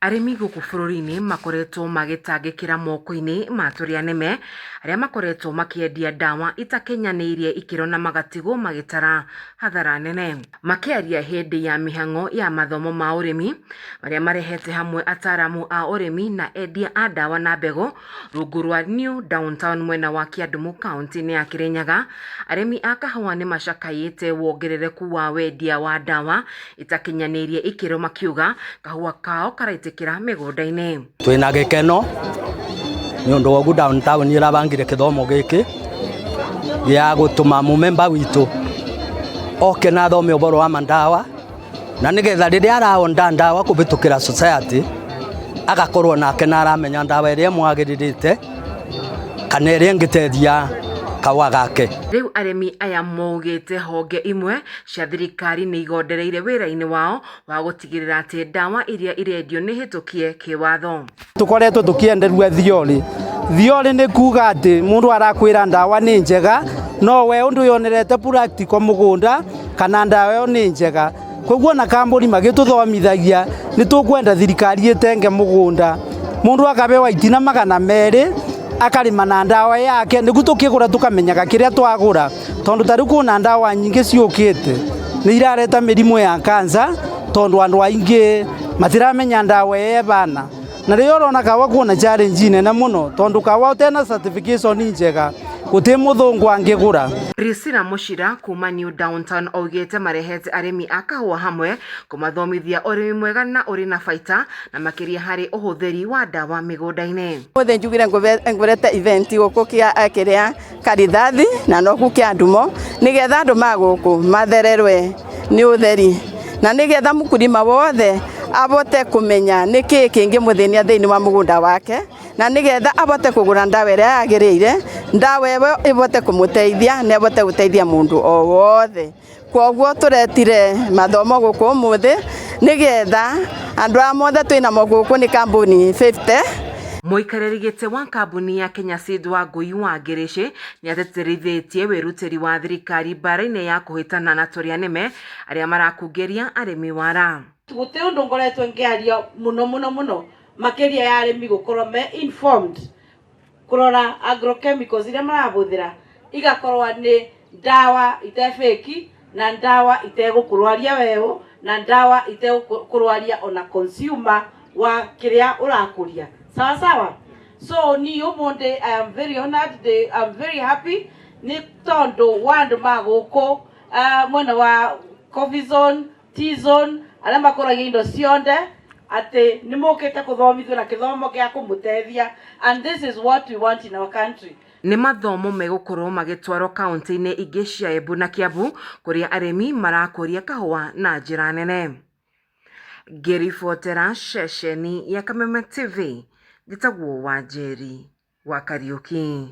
Arĩmi gũkũ bũrũri-inĩ makoretwo magĩtangĩkĩra moko-inĩ ma tũrĩa nĩme arĩa makoretwo makĩendia ndawa itakinyanĩirie ikĩro na magatigwo magĩtara hathara nene. Makĩaria hĩndĩ ya mĩhang'o ya mathomo ma ũrĩmi marĩa marehete hamwe ataramu a ũrĩmi na endia a ndawa na mbegũ rungu rwa New Downtown mwena wa Kĩandumu kaunti-inĩ ya Kĩrĩnyaga, arĩmi a kahũa nĩ macakayĩte wongerereku wa wendia wa ndawa itakinyanĩirie ikĩro makiuga kahũa kao karaitĩkĩra mĩgũnda-inĩ. Twĩna gĩkeno nĩ ũndũ wa ũguo Downtown ĩrabangire gĩthomo gĩkĩ gĩa gũtũma mũmemba witũ oke na athome ũhoro wa mandawa na nĩgetha rĩrĩa araonda ndawa kũhĩtũkĩra society agakorwo nake na aramenya ndawa ĩrĩa ĩmwagĩrĩrĩte kana ĩrĩa ĩngĩteithia kahũa gake. Rĩu arĩmi aya maugĩte honge imwe cia thirikari nĩ igondereire wĩra-inĩ wao wa gũtigĩrĩra atĩ ndawa iria irendio nĩ hĩtũkie kĩwatho. Tukoretwo tukienderua theory. Theory nĩ kuga atĩ mũndũ arakwĩra ndawa nĩ njega no we ũndũ yonerete practical mũgũnda kana ndawa ĩyo nĩ njega. Koguo na kambuni magĩtũthomithagia nĩ tũkwenda thirikari ĩtenge mũgũnda mũndũ akabewa itina 200 akarĩma na ndawa yake nĩguo tũkĩgũra tũkamenyaga kĩrĩa twagũra tondũ ta rĩu kwĩna ndawa nyingĩ ciũkĩte nĩ irareta mĩrimũ ya cancer tondũ andũ aingĩ matiramenya ndawa ĩyo ĩbana na rĩrĩa ũrona kawa kuona challenge nene mũno tondũ kawa ũtena certification njega gũtirĩ mũthũngũ angĩgũra. Priscilla Mũcira kuma New Downtown augĩte marehete arĩmi a kahũa hamwe kũmathomithia ũrĩmi mwega na ũrĩ na baita na makĩria harĩ ũhũthĩri wa ndawa mĩgũnda-inĩ. Ũmũthĩ njugire ngũrete event gũkũ kĩrĩa Karithathi na noku Kĩandumo nĩgetha andũ ma gũkũ mathererwe nĩ ũtheri na nĩgetha mũkulima wothe abote kũmenya nĩkĩ kĩngĩmũthĩnia thĩinĩ wa mũgũnda wake na nĩgetha abote kũgũra ndawa ĩrĩa yagĩrĩire, ndawa ĩyo ĩbote kũmũteithia na ĩbote gũteithia mũndũ o wothe. Koguo tũretire mathomo gũkũ ũmũthĩ nĩgetha andũ aya mothe twĩnamo gũkũ nĩ kambuni 50. Mũikarĩri gĩtĩ wa kambuni ya Kenya Seed Wangui wa Ngĩrĩcĩ nĩatĩtĩrithĩtie wĩrutĩri wa thirikari mbara-inĩ ya kũhĩtana na tũrĩa nĩme arĩa marakungĩria arĩmi wara. Gũtirĩ ũndũ ngoretwo ngĩaria mũno mũno mũno makĩria ya arĩmi gũkorwo me informed kũrora agrochemicals iria marahũthĩra igakorwo nĩ ndawa ite fake na ndawa itegũkũrwaria weũ na ndawa itegũkũrwaria ona consumer wa kĩrĩa ũrakũria sawa sawa. So ni ũmũthĩ I am very honored, I am very happy nĩ tondũ wa andũ ma gũkũ mwena wa coffee zone, tea zone arĩa makũragia indo cionde atĩ nĩ mũkĩte kũthomithio na kĩthomo gĩa kũmũteithia, and this is what we want in our country. Nĩ mathomo megũkorwo magĩtwarwo kaunti-inĩ ingĩ cia Embu na Kiambu kũrĩa arĩmi marakũria kahũa na njĩra nene. Ngĩribotera ceceni ya Kameme TV, njĩtagwo Wanjeri wa Kariũki.